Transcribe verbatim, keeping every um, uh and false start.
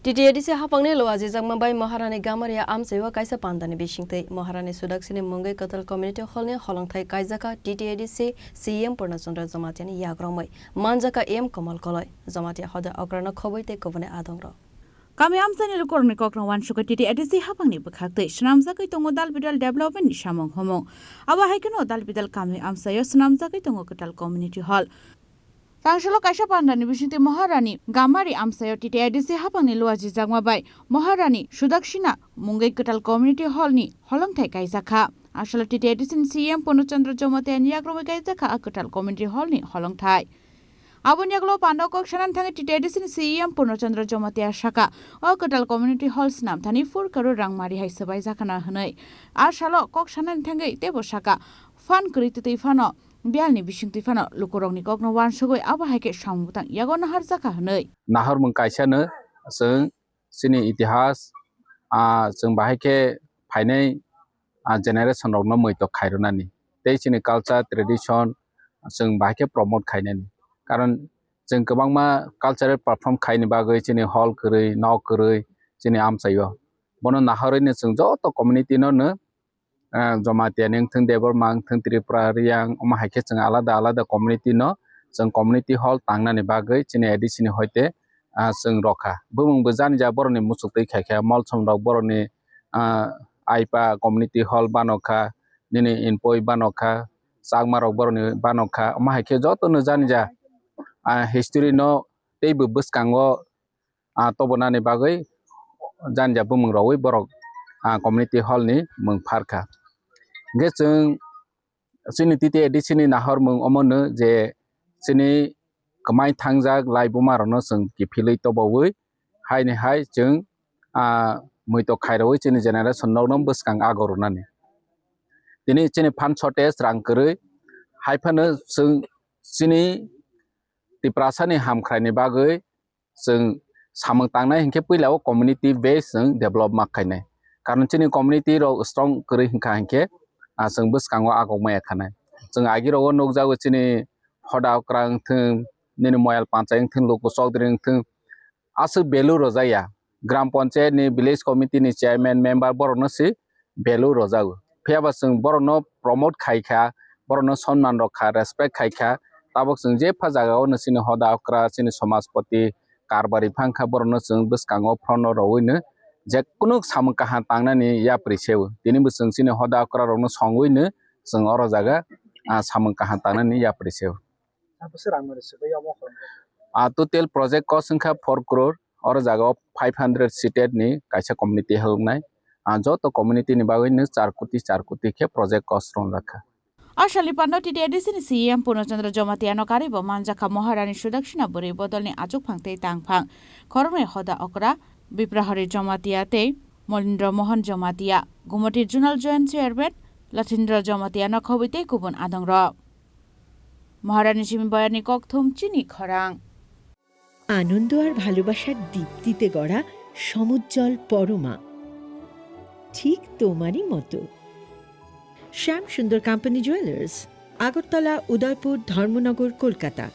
T T A D C haphangni luajijakma bai Maharani Gamaria amchaio kaisa pandani bisingtwi Maharani Sudaksini mungwi kwtal community hall ni holongthai kaijakha T T A D C C E M Purna Chandra Jamatia ni yagromwi manjakha M Komal Koloi, Jamatia hoda okrano khobwi tei kubuni adongrok. Kami amchaini lukurokni kokno wansukha T T A D C haphangni bwkhaktwi swnamjagwi tongo dal bidal development ni samung humung. Abo hai kheno dal bidal kami amchaio swnamjagwi tongo kwtal community hall. Tangshalo kaisa pandani bisingtwi Maharani Gamari amchaio T T A D C haphangni luajijakma bai Maharani Sudaksina mungwi kwtal community hall ni holongthai kaijakha. Asalo T T A D C ni C E M Purna Chandra Jamatia ni yagromwi kaijakha a kwtal community hall ni holongthai. Aboni yagulo panda kok sanani thangwi T T A D C ni C E M Purna Chandra Jamatia saka, o kwtal community hall swnamthani four crore rang mari hai swbaijakhana hwnwi. A salo kok sanani thangwi teibo saka, phan kwrwi twtwi phano, biyalni bisingtwi phano lukurokni kokno wansugwi abo hai khe samung bwtang yago naharjakha hwnwi. Nahormung kaisano chwng chini itihas, ah, chwng bahai khe phainai, ah, generation rokno muitok khairwnani tei chini culture, tradition chwng bahai khe promote khainani. Karon chwng kwbangma cultural perform khaini bagwi chini hall kwrwi, nok kwrwi chini amchaio. Bono nahorwino chwng joto community no no, ah, Jamatia ni wngthung, Debbarma wngthung, Tripura, Riyang, omo hai khe chwng alada alada community no chwng community hall tangnani bagwi chini A D C ni hoite, ah, chwng rokha. Bumung bo jani ja borokni muchuk twi khai kha, molsom rok borokni, ah, aipa community hall bano kha, nini inpoi bano kha, chakma rok borokni bano kha, omo hai khe joto no jani ja, ah, history no teibo bwskango, ah, tobonani bagwi jani ja bumung rogwi borok, ah, community hall ni mung pharkha. Hwnkhe chwng chini T T A D C ni nahormung omono je chini kwmai thangjak lai buma rokno chwng kiphilwi tobowi haini hai chwng, ah, muitok khairogwi chini generation rokno bwskang ago rwnani. Tini chini phan shortage rang kwrwi hai phano chwng chini Tiprasa ni hamkrai ni bagwi chwng samung tangnai hinkhe puila o community base chwng develop ma khainai. Karon chini community rok strong kwrwi hinkha hinkhe, ah, chwng bwskango agok maya khanai. Chwng agi rogo nukjago chini hoda okra wngthung, nini moyal panchai wngthung, luku chokdri wngthung, aswk value rwjakya. Gram panchayat ni, village committee ni chairman, member borokno se value rwjago. Phiya ba chwng borokno promote khai kha, borokno sonman rok kha, respect khai kha. Tabuk chwng jepha jagao no chini hoda okra, chini somajpoti, karbari phang kha, borokno chwng bwskango phone no rowino je kunu samung kaham tangnani yapri se o. Tini bo chwng chini hoda okra rokno songwino chwng oro jaga, ah, samung kaham tangnani yapri se o. Abo se rang mani se bai omo khorang. Ah, total project cost wngkha four crore, oro jaga o five hundred seated ni kaisa community helpnai. Ah, joto community ni bagwi no char koti, char koti khe project cost rwngjak kha. A salni panda T T A D C ni C E M Purna Chandra Jamatia no karwi bo manjakha Maharani Sudaksina bwrwi bodol ni achuk phang tei tang phang. Khoroknwi hoda okra, Biprahari Jamatia tei Molindra Mohan Jamatia, Gumati Zonal Joint Chairman Lathindra Jamatia no khobwi tei kubun adong rok. Maharani simi boyarni kokthum chini khorang. আনন্দ আর ভালোবাসার দীপ্তিতে গড়া সমুজ্জ্বল পরমা, ঠিক তোমারই মতো। শ্যাম সুন্দর company jewellers, Agartala, উদয়পুর, ধর্মনগর, কলকাতা।